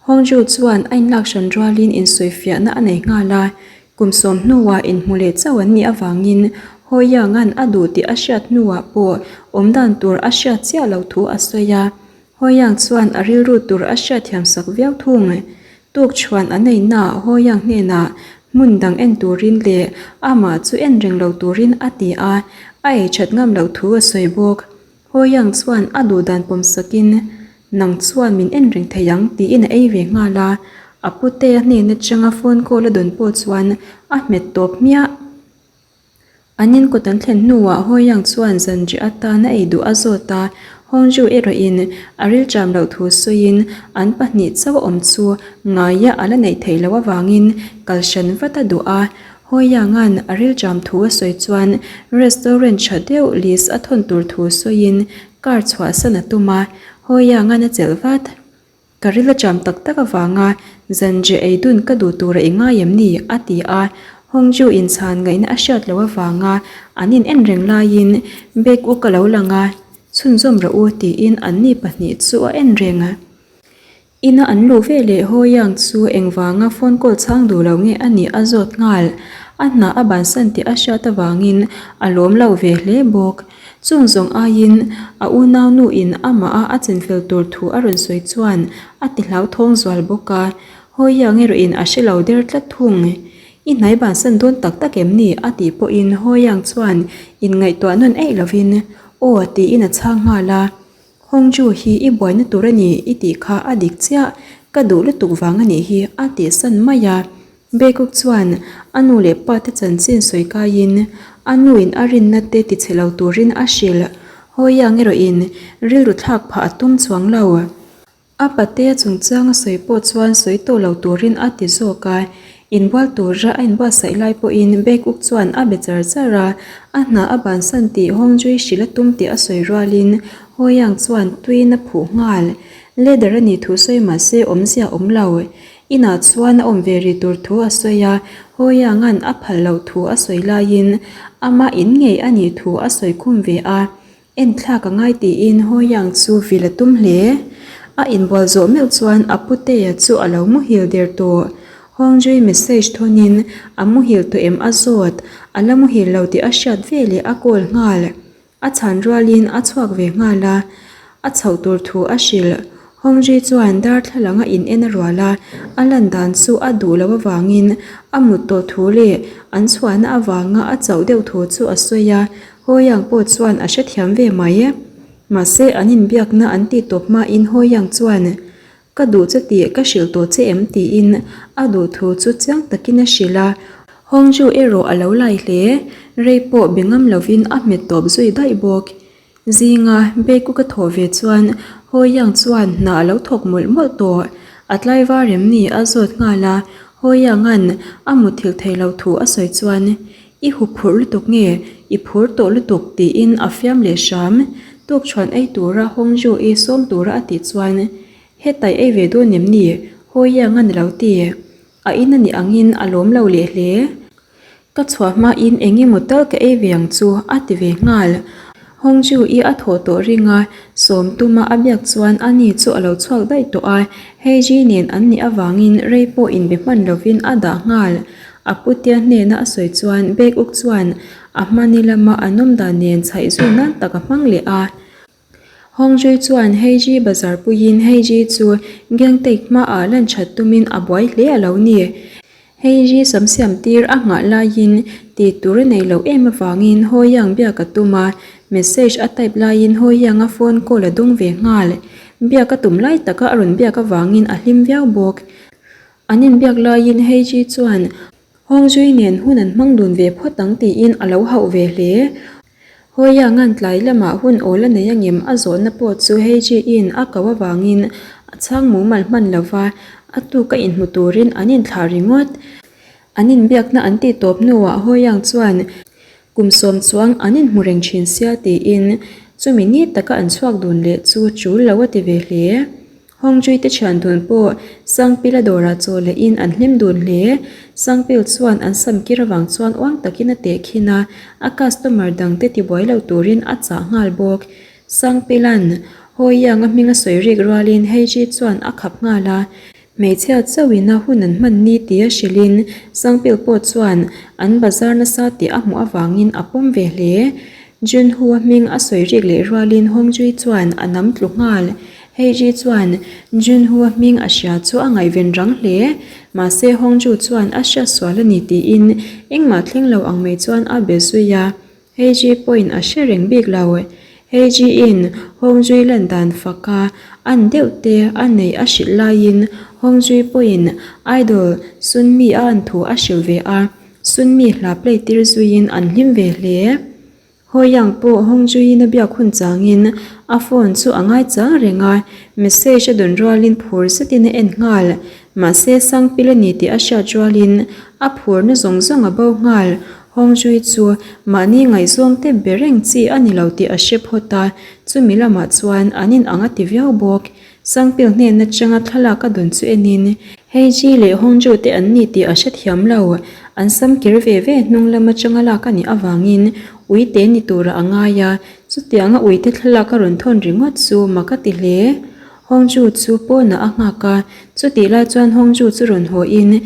Hongju chuan a inlak hran rualin insawifiahna a nei nghal a, kum sawm hnuah inhmu leh chauh an nih avangin Ho Yang-a'n a duh tih a hriat hnuah pawh awmdan tur a hriat chiah loh thu a sawi a. Ho Yang chuan a rilru tur a hriatthiam sak viau thung. Tuk chhuan a neihnaah Ho Yang hnenah hmun dang en turin leh amah chu en reng lo turin a ti a, a ei that ngam loh thu a sawi bawk. Ho Yang chuan a duh dan pawm sakin, Nang chuan min en reng thei ang tiin a ei ve nghal a, a putea hnen atanga phone call a dawn pawh chuan a hmet tawp hmiah. An in kawt an thlen hnuah Ho Yang chuan zanriah atan a ei duh a zawt a, Hongju erawhin a rilṭam loh thu sawiin an pahnih chauh a awm chu ngaia a la neih theih loh avangin kal hran vat a duh a. Ho Yang-a'n a rilṭam thu a sawi chuan restaurant ṭha deuh list a thawn tur thu sawiin car chhuahsan a tum a, Ho Yang-a'n a chelh vat. Ka ril a cham tak tak avanga zanriah ei dun ka duh tura i ngai em ni? a ti a. Hongju inchhan ngaihna a hriat loh avanga an in en reng laiin bag uk a lo lang a, chhunzawm rawh u tiin anni pahnih chu a en reng. Ina an luh ve leh Ho Yang chu engvanga phone call chhang duh lo nge a nih a zawt nghal. A hna a bansan tih a hriat avangin a lawm lo ve hle bawk. Chung zawng aiin a unau nu in amah a a chinfel tur thu a rawn sawi chuan a ti hlauthawng zual bawk a, Hawiang erawh in a hre lo der tlat thung. I hnai bansan dawn tak tak em ni? a tih pawhin Hawiang chuan inngaihtuah nawn eih lovin Aw tiin a chhang nghal a. Hongju hi i buaina tur a ni i tih kha a dik chiah, ka duh lutuk vang a nih hi a tihsan mai a. Baekuk chuan a nu leh pa te chanchin sawi kaiin a nuin a rinna te tichhe lo turin a hrilh. Hawiang erawhin rilru thlak phah a tum chuang lo. A patea chungchang a sawi pawh chuan sawi tawh lo turin a ti zawk a. Inbual tura a inbuatsaih lai pawhin Baekuk chuan a be char char a, a hna a bansan tih Hongzhui hrilh a tum tih a sawi rualin Hawiang chuan tuiin a phuh nghal. Leather a nih thu sawi mahse awmzia a awm lo. Inah chuan a awm ve ri tur thu a sawi a, Hawianga'n a phal loh thu a sawi laiin ama in ngei a nih thu a sawi khum ve a, enthlak a ngai tiin Hawiang chu vil a tum hle. A inbual zawh meuh chuan a putea chu a lo muhil der tawh. Hawngzui message thawnin a muhil tawh em a zawt, a la muhil lo tih a hriat veleh a call nghal. A chhan rualin a chhuak ve nghal a, a chhoh tur thu a hrilh. Hongji chuan darthlalang a in en a rual a, a lan dan chu a duh loh avangin a mut tawh thu leh an chhuahna avanga a chauh deuh thu chu a sawi a, Hoyang pawh chuan a hrethiam ve mai. Mahse an inbiakna an tih tawp hmain Hoyang chuan, Ka duh che tih ka hrilh tawh che em? tiin a duh thu chu chiang takin a hrilh a. Hongju erawh a lo lai hle. Rei pawh be ngam lovin a hmet tawp zui daih bawk. Zinga Beiku ka thawh ve chuan Ho Yang chuan hna a lo thawk mawlh mawlh tawh. A tlaivar em ni a zawt nghal a, Ho Yang-a'n a mutthilh theih loh thu a sawi chuan I hu phurh lutuk nge? I phur tawh lutuk tiin a fiam leh hram. Tukchhuan ei tura Hongju-i sawm tura a tih chuan, Hetai ei ve dawn em ni? Hawiang a ni lo ti. A in a nih angin a lawm lo leh hle. Ka chhuah hmain eng emaw tal ka ei ve ang chu a ti ve nghal. Hongju-i a thawh tawh ring a, sawm tuma a biak chuan ani chu a lo chhuak daih tawh a, Heiji nen an nih avangin rei pawh inbe hman lovin a dah nghal. A putea hnena a sawi chuan bag uk chuan a hmani lama an awm dan nen chhaih zui nan tak a hmang leh a. Hongzhui chuan Heiji bazar puiin Heiji chu Gangteik hmaah lan that tumin a buai hle a lo ni. Heiji sam siam tir a nghah laiin tih tur a nei loh em avangin Hawiang biak a tum a, message a type laiin Hawianga phone call a dawng ve nghal. Biak a tum lai taka a rawn biak avangin a hlim viau bawk. An inbiak laiin Heiji chuan Hongzhui nen hun an hmang dun ve phawt ang tiin a lo hauh ve hle. Hawianga'n tlai lamah hun awl a nei angem a zawhna pawh chu Heiji-in a ko avangin a chhang mumal hman lo va, a tuk a inhmu turin an inthlah ringawt. An inbiakna an tih tawp hnuah Hawiang chuan kum sawm chuang an inhmu reng thin sia tiin chumi ni taka an chhuak dun leh chu tul lo a ti ve hle. Hongzhui te thian dun pawh Sangpila dawrah chaw leh in an hlim dun hle. Sangpil chuan an sam kir avang chuan uang takin a teh khin a, a customer dang te tibuai lo turin a chah nghal bawk. Sangpila'n Hawiang a hming a sawi rik rualin Heiji chuan a khap nghal a. Hmeichhia chauhin a hun an hman ni tia hrilhin Sangpil pawh chuan an bazar nasa tih a hmuh avangin a pawm ve hle. Junhu-a hming a sawi rik leh rualin Hongzhui chuan a nam tlu nghal. Heiji chuan Junhu-a hming a hria chu a ngaihven rang hle. Mahse Hongzhu chuan a hriat sual a ni tiin engmah thleng lo ang mai chuan a be zui a. Heiji pawhin a hre reng bik lo. Heiji-in Hongzhui lan dan faka an deuh te a neih a hrilh laiin Hongzhui pawhin idol Sunmi a an thu a hrilh ve a. Sunmi hla play tir zuiin an hlim ve hle. Hawiang pawh Hongzhuiin a biak hun changin a phone chu a ngaichang reng a, message a dawn rualin phur zetin a en nghal. Mahse Sangpil a ni tih a hriat rualin a phurna zawng zawng a bo nghal. Hongzhui chu mahni ngaihzawng te be reng chi a ni lo tih a hre phawt a, chumi lamah chuan an inang a ti viau bawk. Sangpil hnen atanga thlalak a dawn chu enin Heiji leh Hongju te an ni tih a hrethiam lo. An sam kir ve ve hnung lam atanga lak a nih avangin uite ni tura a ngai a, chutianga uite thlalak a rawn thawn ringawt chu mak a ti hle. Hongju chu pawnah a nghak a, chutih lai chuan Hongju chu rawn hawiin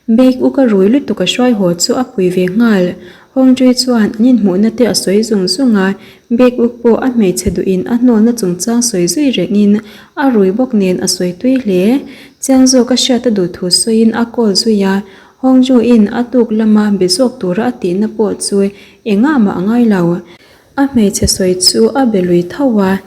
Bake uk a rui lutuk a hruai haw chu a pui ve nghal. Hongzhui chuan an inhmuhna te a sawi zung zung a, Bake uk pawh a hmeichhe duhin a hnawlna chungchang sawi zui rengin a rui bawk nen a sawi tui hle. Chiang zawk a hriat a duh thu sawiin a call zui a, Hongzhuiin a tuk lama be zawk tura a tihna pawh chu engah mah a ngai lo. A hmeichhe sawi chu a be lui tho a.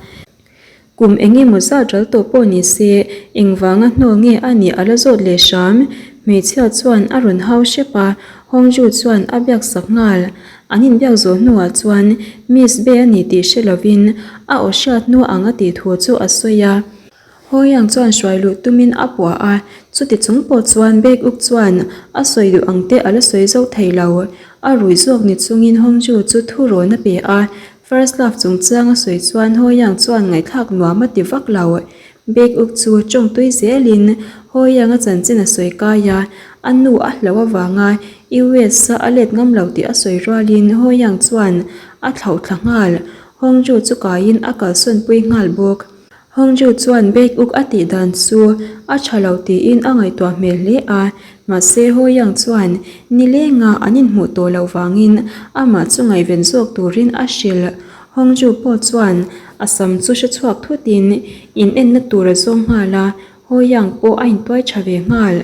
Kum eng emaw zat ral tawh pawh ni se, engvanga hnawl nge a nih a la zawt leh hram. Hmeichhia chuan a rawn hau hrep a, Hongju chuan a biak sak nghal. An inbiak zawh hnuah chuan Miss Bae a ni tih hre lovin a aw hriat hnu ang a tih thu chu a sawi a. Hawiang chuan hruai luh tumin a puah a, chuti chung pawh chuan Baek Uk chuan a sawi duh ang te a la sawi zo thei lo. A rui zawk ni chungin Hongju chu thu rawn a pe a, First love chungchang a sawi chuan Hawiang chuan ngaihthlak nuam a ti vak lo. Big Uk chu tawng tui zelin Hawiang a chanchin a sawi kai a, a nu a hlo avanga US a a let ngam lo tih a sawi rualin Hawiang chuan a thlauh thla nghal. Hongju chu kaiin a kalsawn pui nghal bawk. Hongju chuan Baek Uk a tih dan chu a tha lo tiin a ngaihtuah hmel hle a, mahse Hoyang chuan nilenga an inhmuh tawh loh vangin amah chu ngaihven zawk turin a hrilh. Hongju pawh chuan a sam chu hre chhuak thutin in enna tur a zawng nghal a, Hoyang pawh a intuai tha ve nghal.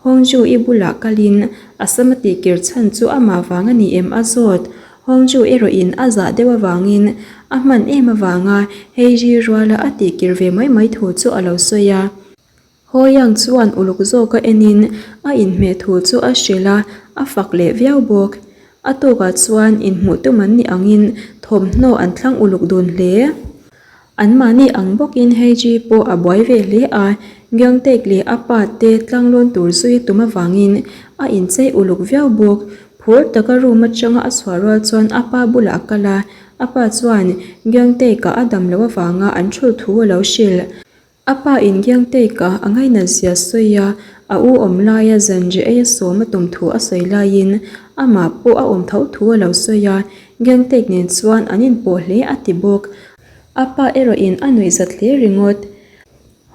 Hongju i bulah kalin a sam a tihkir chhan chu amah vang a ni em a zawt. Hongju erawhin a zah deuh avangin a hman em avanga Heiji ruala a tihkir ve mai mai thu chu a lo sawi a. Hoyang chuan uluk zawka enin a inhmeh thu chu a hrilh a, a fak leh viau bawk. A tukah chuan inhmuh tum an nih angin thawmhnaw an thlang uluk dun hle. Anmahni ang bawkin Heiji pawh a buai ve hle a, Gyeongtaek leh a pa te tlanglawn tur zui tum avangin a inchei uluk viau bawk. Phur taka room atanga a chhuah rual chuan a pa bulah a kal a, a pa chuan Gyeongtaek-ah a dam loh avanga an thul thu a lo hrilh. A pa in Gyeongtaek-a a ngainat zia sawi a, a u awm laia zanri ei a sawm a tum thu a sawi laiin amah pawh a awm tho thu a lo sawi a, Gyeongtaek nen chuan an inpawh hle a ti bawk. A pa erawhin a nuih zat hle ringawt.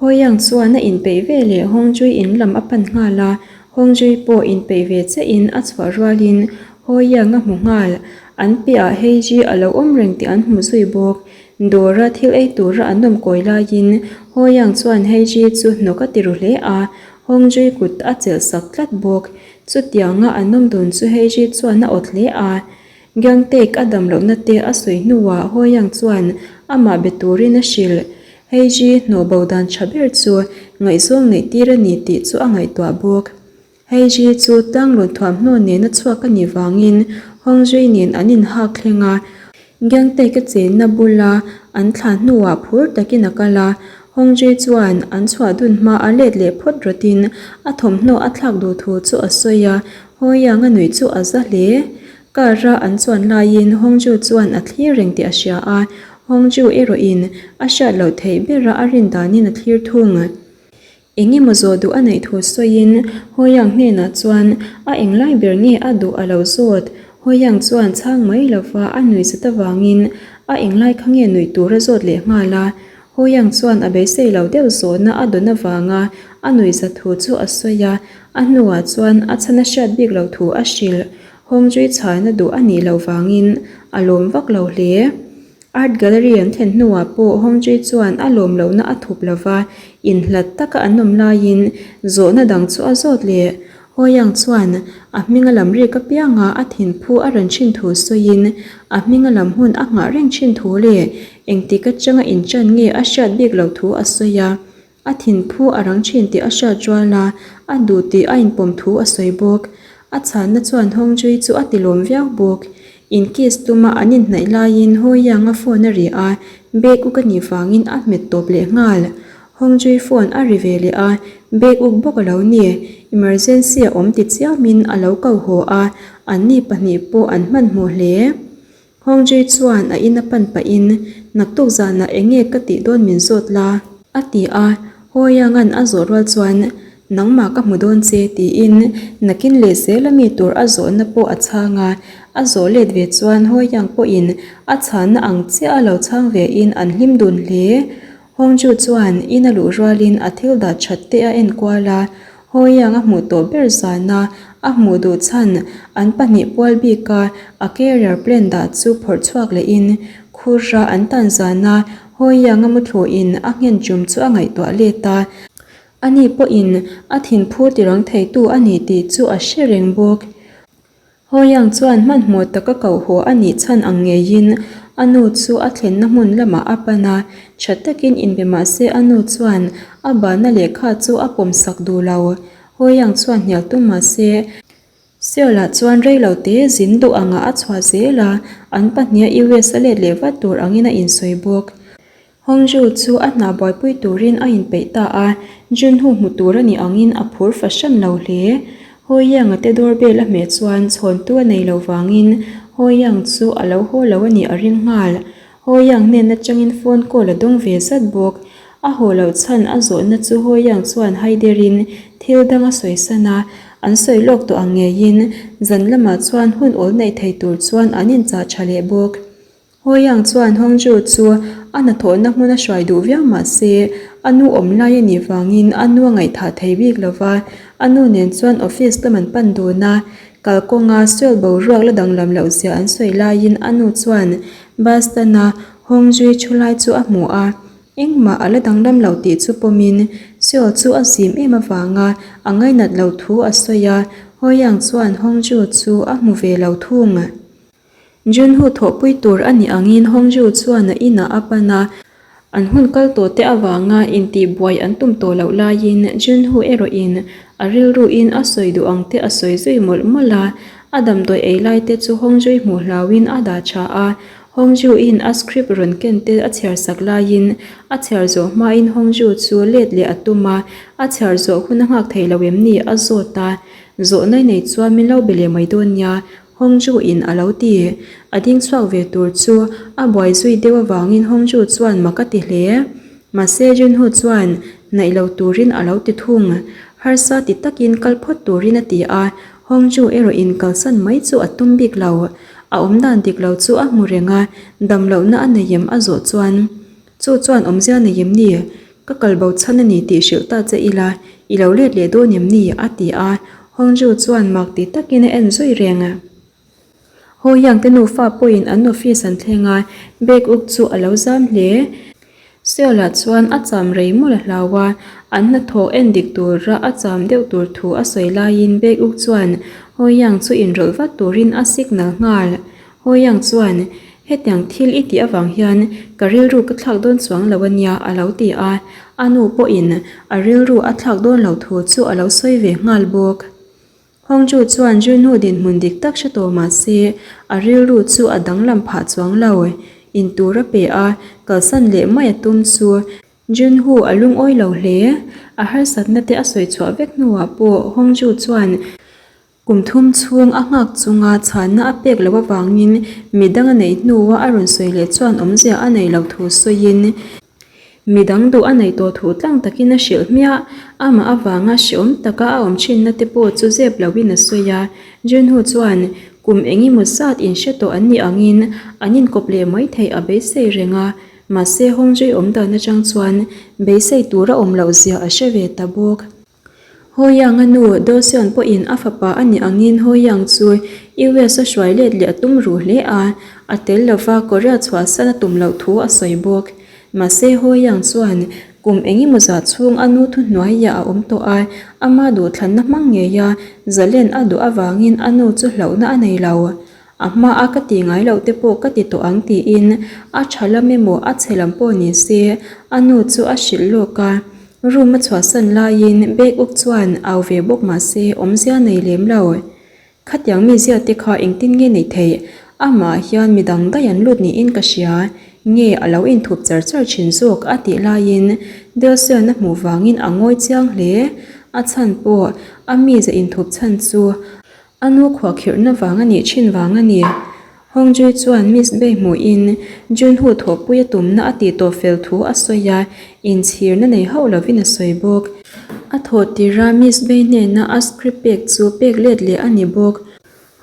Hawiang chuan a inpeih ve leh Hongzhui in lam a pan nghal a, Hongzhui pawh inpeih ve chiahin a chhuah rualin Hawiang a hmu nghal. An piahah Heiji a lo awm reng tih an hmu zui bawk. Dawra thil ei tura an awm kawi laiin Hawiang chuan Heiji chu hnawk a ti ru hle a, Hongzhui kut a chelh sak tlat bawk. Chutianga an awm dun chu Heiji chuan a awt hle a. Gangtek a dam lohna te a sawi hnuah Hoyang chuan amah be turin a hrilh. Heiji hnawh bo dan tha ber chu ngaihzawng neih tir a ni tih chu a ngaihtuah bawk. Heiji chu tlanglawn thuamhnaw nena chhuak a nih vangin Hongzhui nen an inhak thleng a. Gangtek a chenna bula an thlah hnuah phur takin a kal a. Hongzhui chuan an chhuah dun hma a let leh phawt rawtin a thawmhnaw a thlak duh thu chu a sawi a. Hoyang a nuih chu a za hle. Car-a an chuan laiin Hongju chuan a thlir reng tih a hria a, Hongju erawhin a hriat loh theih bera a rin danin a thlir thung. Eng emaw zawh duh a neih thu sawiin Hoyang hnenah chuan a englai ber nge a duh a lo zawt. Hoyang chuan chhang mai lova a nuih zat avangin a englai kha nge nuih tur a zawt leh nghal a. Huyang chuan a beisei lo deuh zawhna a dawn avanga a nuihza thu chu a sawi a, a hnuah chuan a chhan a hriat bik loh thu a hrilh. Hawngzui chhana duh a nih loh vangin a lawm vak lo hle. Art Gallery an thlen hnuah pawh Hawngzui chuan a lawm lohna a thup lo va, inhlat taka an awm laiin zawhna dang chu a zawt leh. Hawiang chuan a hming a lam rik apianga a thinphu a rawn thin thu sawiin a hming a lam hun a nghah reng thin thu leh engtik atanga inṭan nge a hriat bik loh thu a sawi a. A thinphu a rang thin tih a hriat rual a, a duh tih a inpawm thu a sawi bawk. A chhanna chuan Hawngzui chu a tilawm viau bawk. Inkiss tuma an inhnaih laiin Hawianga phone a ri a, bag uk a nih vangin a hmet tawp leh nghal. Hawngzui phone a ri ve leh a, bag uk bawk a lo ni. Emergency a awm ti chiamin a lo ko haw a, anni pahnih pawh an hmanhmawh hle. Hawngzui chuan a in a pan pahin, Naktuk zanah eng nge ka tih dawn min zawt la? A ti a, Hawianga'n a zawh rual chuan, Nangmah ka hmu dawn che tiin nakin leh zel ami tur a zawhna pawh a chhang a, a zawh let ve chuan Hawiang pawhin a chhanna ang chiah a lo chhang vein an hlim dun hle. Hawngju chuan in a luh rualin a thil dah that te a en kual a, Hawiang a hmuh tawh ber zana a hmuh duh chhan an pahnih pual bika a carrier plane dah chu phawrh chhuak lehin khurra an tan zana Hawiang a muthluin a nghen chum chu a ngaihtuah let a, ani pawhin a thinphur tirang theitu a ni tih chu a hre reng bawk. Hawiang chuan hmanhmawh taka koh haw a nih chhan ang ngeiin a nu chu a thlenna hmun lamah a pan a, tha takin inbe mah se a nu chuan a bahna lehkha chu a pawm sak duh lo. Hawiang chuan hnial tum mah se Seoul-ah chuan rei lo te zin duh angah a chhuah zel a, an pahniha US a let leh vat tur angin a insawi bawk. Hongju chu a hna buaipui turin a inpeih ta a, Junhu hmu tur a nih angin a phur fahran lo hle. Hoyang-a te doorbell a hmeh chuan chhawntu a nei lo vangin Hoyang chu a lo haw lo a nih a ring nghal. Hoyang hnen atangin phone call a dawng ve zat bawk. A haw loh chhan a zawhna chu Hoyang chuan haiderin thil dang a sawisan a, an sawi lawk tawh ang ngeiin zan lamah chuan hun awl neih thei tur chuan an inchah tha leh bawk. Hawiang chuan Hongju chu a hnathawhna hmun a hruai duh viau mah se, a nu awm lai a nih vangin a nu a ngaihthah thei bik lo va, a nu nen chuan office lam an pan dun a, kalkawnga soil boruak la danglam loh zia an sawi laiin a nu chuan bus stand a Hongjui thu lai chu a hmu a, engmah a la danglam lo tih chu pawmin soil chu a zim em avanga a ngainat loh thu a sawi a, Hawiang chuan Hongju chu a hmu ve lo thung. Junhu thawhpui tur a nih angin Hongju chuan a inah a pan a, an hun kal tawh te avanga intihbuai an tum tawh loh laiin Junhu erawhin a rilruin a sawi duh ang te a sawi zui mawlh mawlh a, a damdawi ei lai te chu Hongjui hmuh hlauhin a dah tha a, Hongju-in a script rawn ken te a chhiar sak laiin a chhiar zawh hmain Hongju chu let leh a tum a, a chhiar zawh hun a nghak thei lo em ni a zawt a, zawhna nei chuan min lo be leh mai dawn nia Hongju in a lo ti. A ding chhuak ve tur chu a buai zui deuh avangin Hongju chuan mak a ti hle. Mahse Junho chuan hnaih lo turin a lo ti thung. Harsa ti takin kal phawt turin a ti a, Hongju erawh in kalsan mai chu a tum bik lo. A awmdan dik lo chu a hmu reng a, dam lohna a nei em a zawh chuan Chu chuan awmzia nei em ni? Ka kal bo chhan a ni tih hrilh ta che ila, i lo let leh dawn em ni? a ti a, Hongju chuan mak ti takin a en zui reng. Hawiang te nufa pawhin an office an thleng a, bag uk chu a lo zam hle. Seoul-ah chuan a cham rei mawlh a hlau a, an hnathawh en dik tura a cham deuh tur thu a sawi laiin bag uk chuan Hawiang chu inrawlh vat turin a signal nghal. Hawiang chuan, Hetiang thil i tih avang hian ka rilru ka thlak dawn chuang lo a nia, a lo ti a. A nu pawhin a rilru a thlak dawn lo thu chu a lo sawi ve nghal bawk. Hongju chuan Junhu dinhmun dik tak hre tawh mah se, a rilru chu a danglam phah chuang lo. In tur a pe a, kalsan leh mai a tum chu Junhu a lungawi lo hle. A harsatna te a sawi chhuah vek hnuah pawh Hongju chuan Kum thum chhung a nghak chunga chhanna a pek loh avangin midang a neih hnua a rawn sawi leh chuan awmzia a neih loh thu sawiin midang duh a neih tawh thu tlang takin a hrilh hmiah. Amah avanga hreawm taka a awm thinna te pawh chu zep loin a sawi a. Junhu chuan kum eng emaw zat inhre tawh an nih angin an inkawp leh mai theih a beisei reng a. Mahse Hongzui awm dan atang chuan beisei tur a awm loh zia a hre ve ta bawk. Hoyang-a nu Doseon pawhin a fapa a nih angin Hoyang chu US a hruai let leh a tum ruh hle a, a tel lova Korea chhuahsan a tum loh thu a sawi bawk. Mahse Hoyang chuan kum eng emaw zah chhung a nu thuhnuaiah a awm tawh a, ama duhthlanna hmang ngeia zalen a duh avangin a nu chu hlauhna a nei lo. A hma a ka ti ngai loh te pawh ka ti tawh ang tiin a tha lam emaw a chhe lam pawh ni se a nu chu a hrilh lawk a. Room a chhuahsan laiin bag uk chuan au ve bawk mah se awmzia nei lem lo. Khatiang mizia te kha engtin nge neih theih? Amah hian midang daih an lut niin ka hria. Nge a lo inthup char char thin zawk a tih laiin Delsian a hmuh vangin a ngawi chiang hle. A chhan pawh a mize inthup chhan chu A nu khuahkhirhna vang a nih thin vang a ni. Hongjui chuan Miss Bei hmuhin Junho thawhpui a tumna a tih tawh fel thu a sawi a, inchhirna nei hauh lovin a sawi bawk. A thawh tirha Miss Bei hnena a script pek chu pek let leh a ni bawk.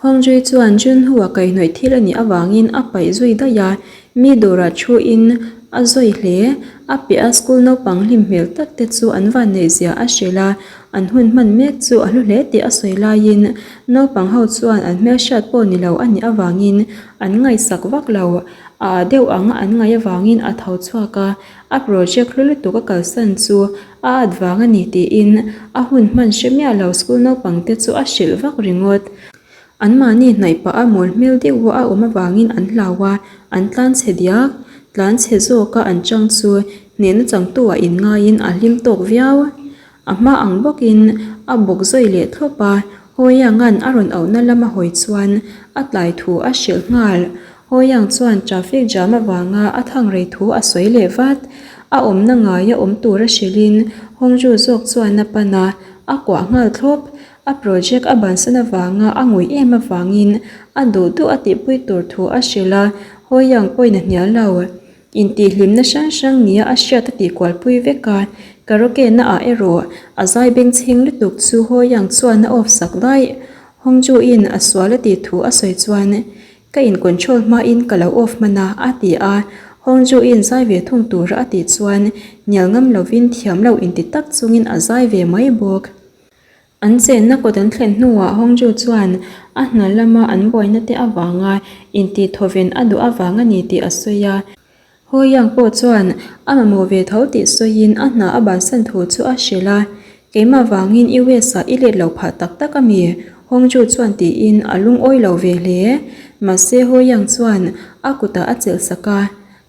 Hongjui chuan Junho a kaihhnawih thil a nih avangin a paih zui daih a, mi dawrah thuin a zawi hle. A piah a school naupang hlim hmel tak te chu an vanneih zia a hrilh a, An hun hman mek chu a hlu hle tih a sawi laiin naupang ho chuan an hmelhriat pawh ni lo a nih avangin an ngaihsak vak lo. A ah deuh ang an ngaih avangin a tho chhuak a, a project hlu lutuk a kalsan chu a at vang a ni tiin a hun hman hre miah lo school naupang te chu a hrilh vak ringawt. Anmahni hnaih pah a mawl hmel deuh a awm avangin an hlau a, an tlan chhe diak. Tlan chhe zawka an chang chu hnehna changtu ah inngaiin a hlim tawk viau. A hma ang bawkin a bawk zawi leh thlawp a, Hawianga'n a rawn auhna lama hawi chuan a tlai thu a hrilh nghal. Hawiang chuan traffic jam avanga a thang rei thu a sawi leh vat. A awmna ngaia awm tura hrilhin Hongju zawk chuan a pan a, a kuah nghal thlawp. A project a bansan avanga a ngawih em avangin a duh duh a tihpui tur thu a hrilh a, Hawiang pawhin a hnial lo. Intihhlimna hrang hrang nia a hriat a tihkualpui vek a, karaoke na ah erawh a zai bengchheng lutuk chu Hawiang chuan a off sak daih. Hongju in a sual a tih thu a sawi chuan ka in control hma in ka lo off hman a a ti a, Hongju in zai ve thung tura a tih chuan hnial ngam lovin thiam lo inti tak chungin a zai ve mai bawk. An chenna kawt an thlen hnuah Hongju chuan a hna lama an buaina te avanga intihthawven a duh avang a ni tih a sawi a. Hoyang pawh chuan a mamawh ve tho tih sawiin a hna a bansan thu chu a hrilh a. Keimah vangin US ah i let lo phah tak tak a mi? Hongju chuan tiin a lungawi lo ve hle. Mahse Hoyang chuan a kutah a chelh sak a.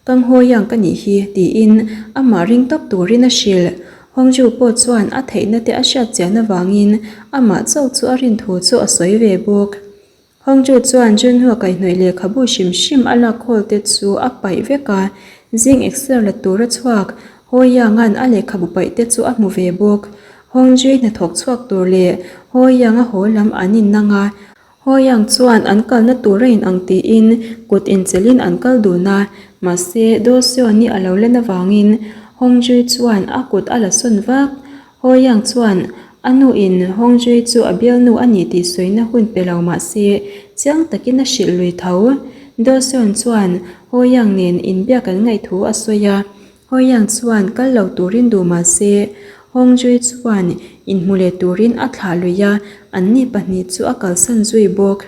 Kang Hoyang ka nih hi, tiin amah ring tawp turin a hrilh. Hongju pawh chuan a theihna te a hriat chian avangin amah chauh chu a rin thu chu a sawi ve bawk. Hongju chuan Junhua kaihhnawih lehkhabu hrim hrim a lak khawl te chu a paih vek a, zing exer la tura chhuak Hoyang-a'n a lehkhabu paih te chu a hmu ve bawk. Hongjui hnathawk chhuak tur leh Hoyang-a haw lam an innang a, Hawiang chuan an kalna tur a inang tiin kut inchelhin an kal dun a, mahse Doseon-i a lo len avangin Hongjui chuan a kut a la sawn vak. Hawiang chuan a nuin Hongjui chu a bialnu a nih tih sawina hun pe lo mahse chiang takin a hrilh lui tho. Doseon chuan Hawiang nen inbiak an ngaih thu a sawi a, Hawiang chuan kal lo turin duh mah se, Hongjui chuan inhmu leh turin a thlah lui a, anni pahnih chu a kalsan zui bawk.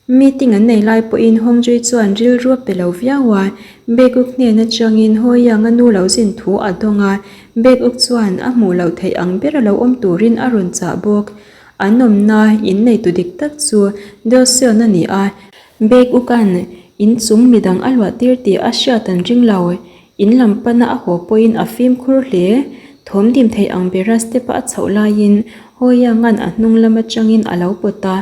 Meeting an nei lai pawhin Hongjui chuan rilru a pe lo viau a, Baekuk hnen atangin Hawiang a nu lo zin thu a dawng a, Baekuk chuan a hmuh loh theih ang ber a lo awm turin a rawn chah bawk. An awmna inneitu dik tak chu Doseon a ni a, Baekuka'n in chung midang a luah tir tih a hriat an ring lo. In lam pana a haw pawhin a fimkhur hle. Thawm dim thei ang bera step-a a chhoh laiin Hawianga'n a hnung lam atangin a lo pawt a,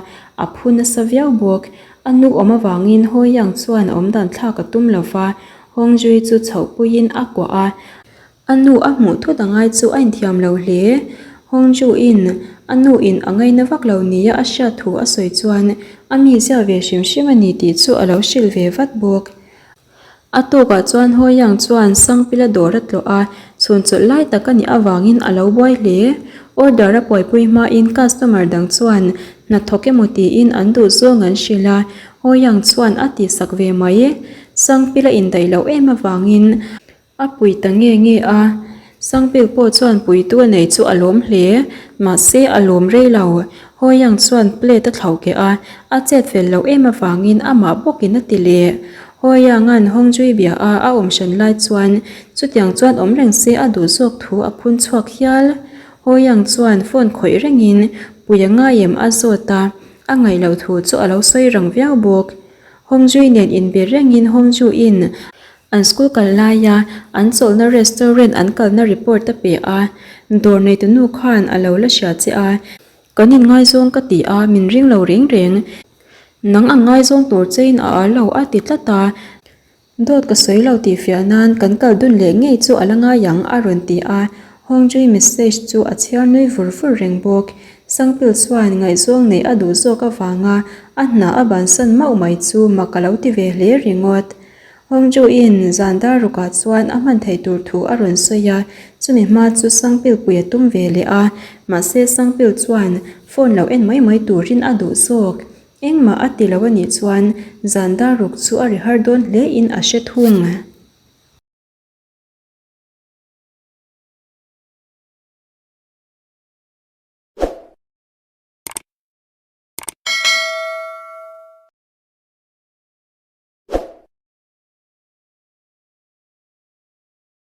a phu nasa viau bawk. A nu awm avangin Hawiang chuan awmdan thlak a tum lo va, Hongjui chu chhohpuiin a kuah a. A nu a hmuh thut a ngai chu a inthiam lo hle. Hongju-in a nu in a ngaina vak lo nia a hriat thu a sawi chuan a mizia ve hrim hrim a ni tih chu a lo hrilh ve vat bawk. A tawkah chuan Hoyang chuan Sangpila dawr a tlawh a, chhun chawlh lai tak a nih avangin a lo buai hle. Order a buaipui hmain customer dang chuan hna thawk emaw tiin an duh zawng an hrilh a, Hoyang chuan a tihsak ve mai. Sangpila indaih loh em avangin. A pui ta nge nge a, Sangpil pawh chuan puitu a nei chu a lawm hle. Mahse, a lawm rei lo. Hawiang chuan plate a thlauh keh a, a chet fel loh em avangin amah bawkin a ti leh. Hawianga'n Hawngzui bia a a awm hran lai chuan chutiang chuan awm reng se a duh zawk thu a phun chhuak hial. Hawiang chuan phone khawih rengin pui a ngai em a zawt a, a ngaih loh thu chu a lo sawi rang viau bawk. Hawngzui nen inbe rengin Hawngzuiin An school kal laia an chawlhna restaurant an kalna report a pe a, dawr neitunu khan a lo la hria che a, kan inngaizawng ka ti a, min ring lo reng reng. Nang ang ngaizawng tur chein a al lo a ti tlat a, dawt ka sawi lo tih fiah nan kan kal dun leh ngei chu a la ngai ang a rawn ti a, Hongzhui message chu a chhiar nui vur vur reng bawk. Sangpil chuan ngaihzawng neih a duh zawk avanga a hna a bansan mauh mai chu mak a lo ti ve hle ringawt. Hongju-in zan dar rukah chuan a hman theih tur thu a rawn sawi a, chumi hma chu Sangpil pui a tum ve leh a, mahse Sangpil chuan phone lo en mai mai turin a duh zawk. Engmah a ti lo a nih chuan zan dar ruk chu a ri har dawn hle in a hre thung.